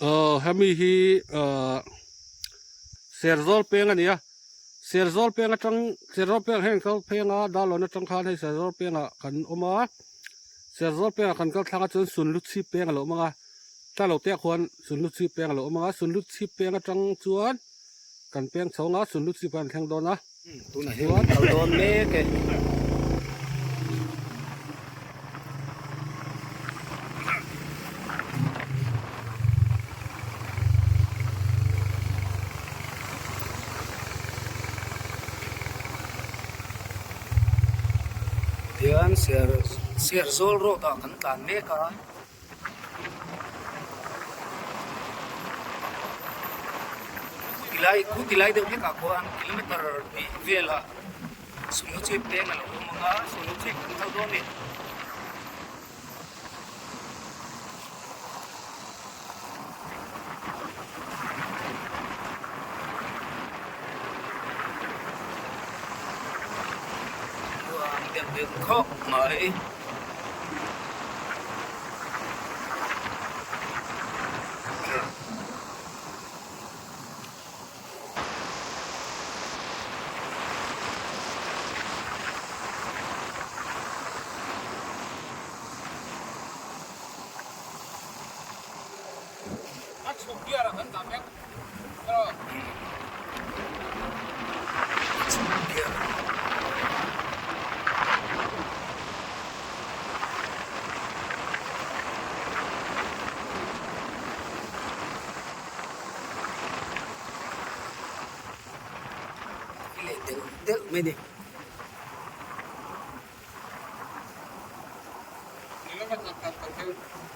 Aw hemi hi ahh Serzawl peng a ni a, Serzawl peng atang Serzawl peng heng kal pheng a Darlawn atang khan hei Serzawl pengah kan awm a, Serzawl pengah kan kal thlang a chuan Sunluchhip peng a lo awm ang a, tla lo te ah khuan Sunluchhip peng a lo awm ang a, Sunluchhip peng atang chuan kan peng chho ang a, Sunluchhip ah kan thleng dawn a. Tunah hian kan kal dawn mek e. Tihian ser Serzawl road ah kan tlan mek a. Tilai khu tilai deuh hlek ah khuan kilometer hnih velah sumnu chhip peng a lo awm ang a sumnu chhip kan kal dawn a ni. Nuam deuh deuh khawp mai. A chhuk biar ah kan dah vek erawh. A chhuk biar. I leh delh delh mai ni.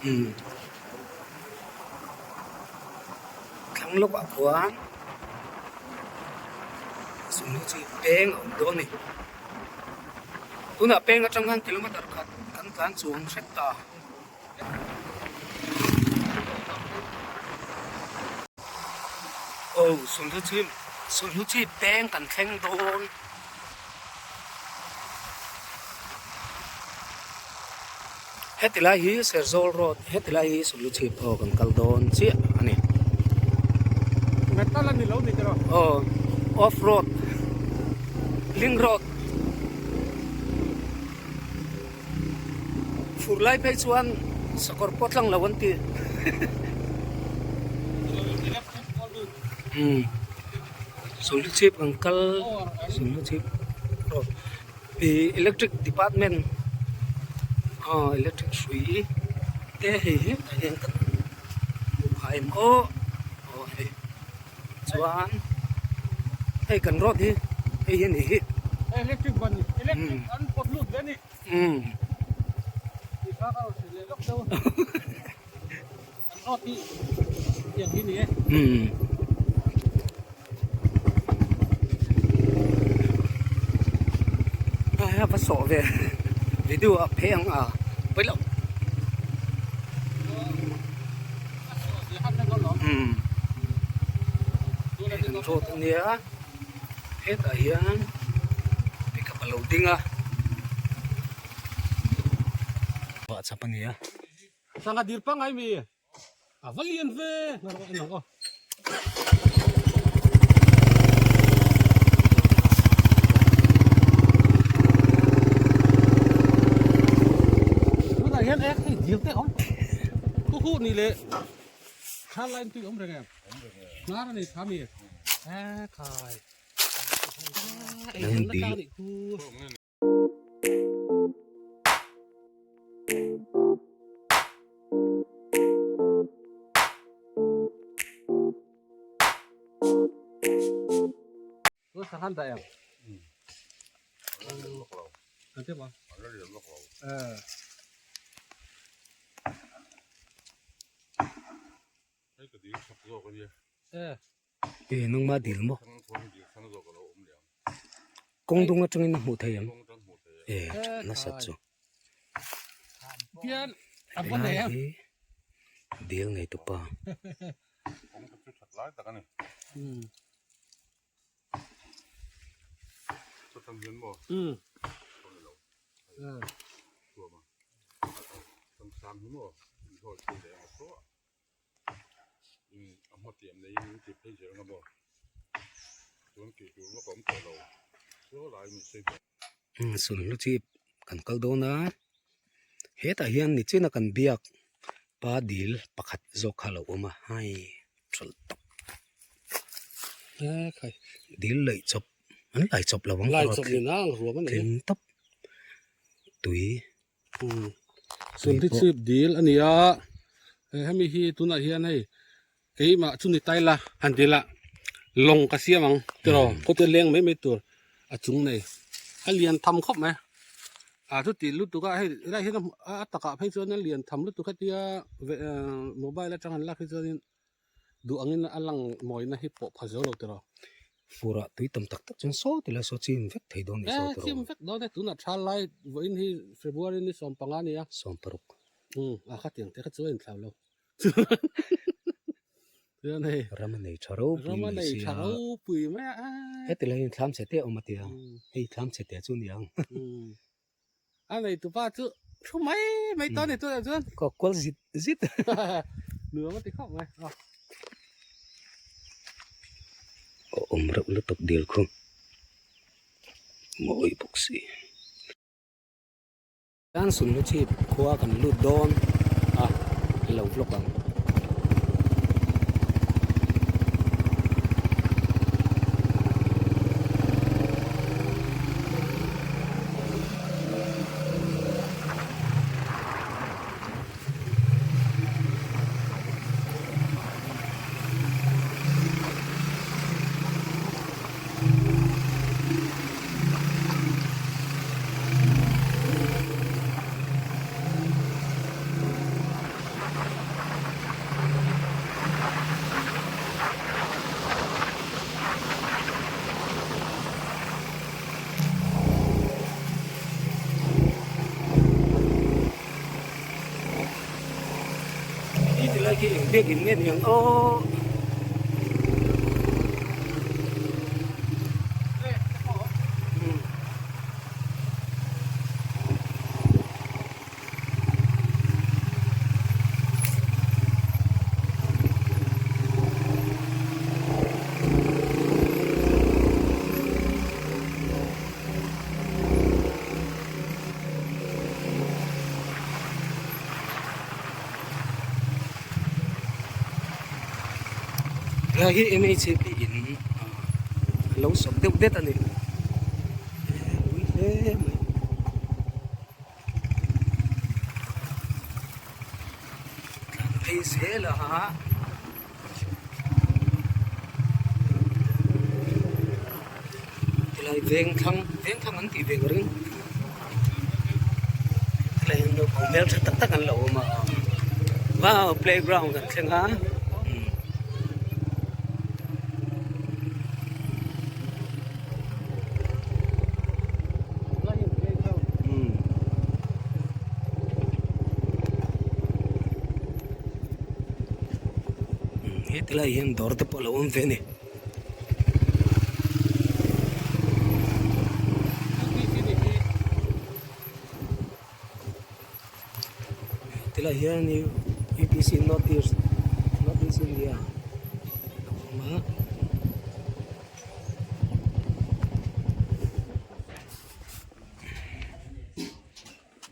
Umm thlang lawkah khuan sumnu chu peng a awm dawn a ni. Tunah peng atang khan kilometer khat kan tlan chuang hrep ta. Aw sulhnu chi sulhnu chi peng kan thleng dawn. Heti lai hi Serzawl road heti lai hi sulhnu chhip aw kan kal dawn chiah a ni. Metal a ni lo ni tiraw? Aw off road link road. Fur lai phei chuan sakawr pawh tlang lo an ti. Umm Sulhnu chhip kan kal Sulhnu chhip road ih electric department aw electric hrui te hei hi tah hian kan hmu phah em aw aw hei. Chuan hei kan road hi hei hi a ni hi. Electric ban ni electric an pawt lut ve a ni. Umm. Tih kha ka rawn hrilh leh lawk deuh a. Kan road hi tiang hi ni e. Umm. A va sawh ve video ah phei ang a pawi loh. Umm hei kan road a nia hetah hian pickup a lo ding a vah chap a nia. Sangha dir pangngai mi a va lian ve en ang aw. Tunah hian ek hei dil te awm khu khu ni leh thla line tui awm reng em hnar a nei tha mi e khai ei na ta nih khu. E nangma dil maw kawng dung atangin a hmuh theih ang e nasat chu helai hi dil ngei tupa. Hmatiam neiin min ti phei zel nga maw? Chuan tih tur vak a awm tawh lo. Saw lai min sawi bawk. Sunhlu chip kan kal dawn a, hetah hian nichina kan biak pa dil pakhat zawk kha a lo awm a, hei hralh tak dil laih chawp an lai chawp lo ang tling tawp tui. Sunhlu chip dil a ni a, hemi hi tunah hian hei Keimah chu ni tai la han ti la lawng ka siam ang tiraw khawte leng mai mai tur a chung nei a lian tham khawp mai a chu tih lutuk a hei helai hian a takah phei chuan a lian tham lutuk hetia mobile atang an lak hi chuanin duh angin a lang mawina hi pawh pha zo lo tiraw. Furah tui tam tak tak chuan saw ti la saw chim vek thei dawn ni saw tiraw. Chim vek dawn e tunah tha lai vawiin hi February ni 15 a ni a. 16. A khatiang te kha chu a inthlau lo. Chuan hei ram a nei tha ropui ram a mai nei sia tha ropui mai a heti lai hian thlam chhe te a awm a tia hei thlam chhe te chu a ni ang a nei tupa chu thu mai mai ta ni tunah chuan ka kual zit zit nuam a ti khawp mai a awm reuh lutuk dil khu mawi bawk si. Tan sunhlu chhip khua kan lut dawn a i lo vlog ang. Hi ti lai khi eng biakin nge ni ang aw. Helai hi MHAP in a lo sawp deuh det a ni ui hle mai tlan phei zel a. Tilai veng thlang veng thlang an tih ve ka ring tilai hian naupang hmeltha tak tak an lo awm a wow playground kan thleng a. He tilai hian dawr te pawh a lo awm ve a ni. Tilai hian UPC North East North East India a awm a.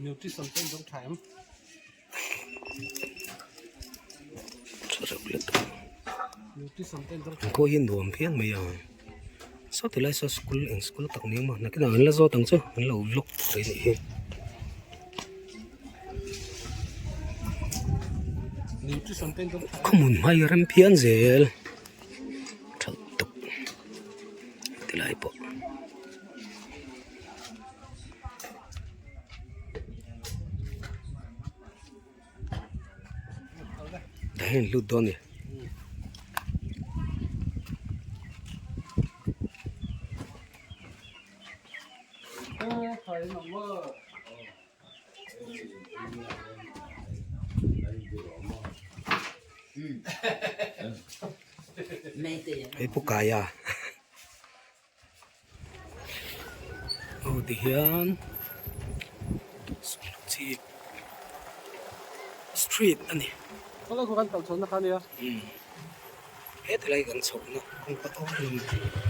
Nutrition te an dawng tha em? Khaw hi nuam phian mai a saw ti lai saw school eng school tak ni emaw nakinah an la zawt ang chu an lo vlog thei anih hi. Khaw hmun hmai rem phian zel tha lutuk tilai pawh. Tah hian lut dawn a ni. Hei pu Kaia. Aw ti hian chhip street a ni. Khawlai khu kan kal chhawn na kha ania. Heti lai kan chhohna kawngka aw lam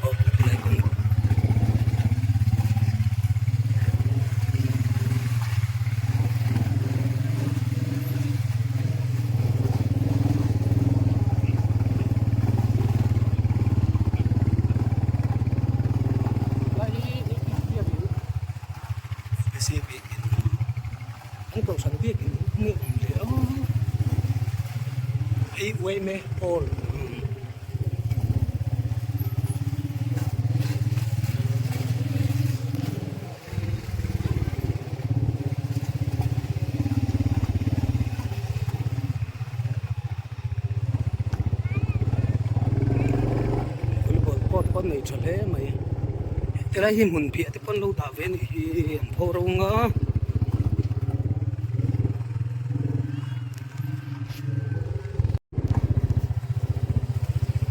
aw heti lai kawng An kohhran biakin nge awm leh a hei uaime hall volleyball court pawh nei tha hle mai helai hi hmun phiah te pawn lo dah ve a nih hi an pho ro ang a.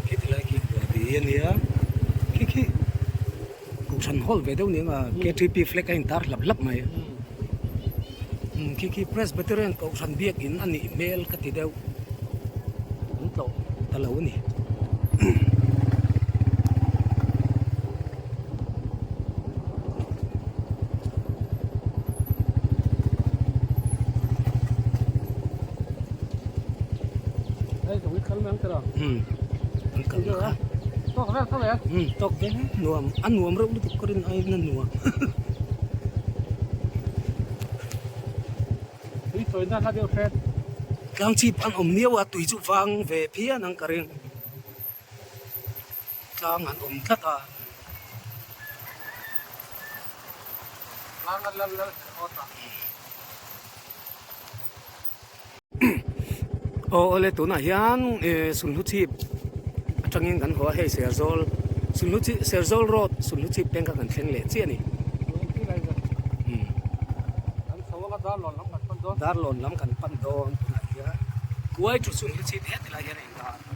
Khiti lai khi buabi a nia khi khi kohhran hall ve deuh nia K_T_P flag a intar hlap hlap mai khi khi Presbyterian kohhran biakin a nih hmel ka ti deuh an tlawh ta lo a ni. Tawk vel nuam a nuam reuh lutuk ka rin aiin a nuam. Tlang chhip an awm miau a tui chu vang ve phian ang ka ring. Tlang an awm tlat a. Tlang an lal lal her awt a. Aw awle tunah hian Sunhlu chhip atangin kan haw a hei Serzawl Sunhlu chhip Serzawl road Sunhlu chhip peng kha kan thleng leh chiah a ni. Darlawn lam kan pan dawn tunah hian Kuai chu Sunhlu chhip heti lai hian a indah.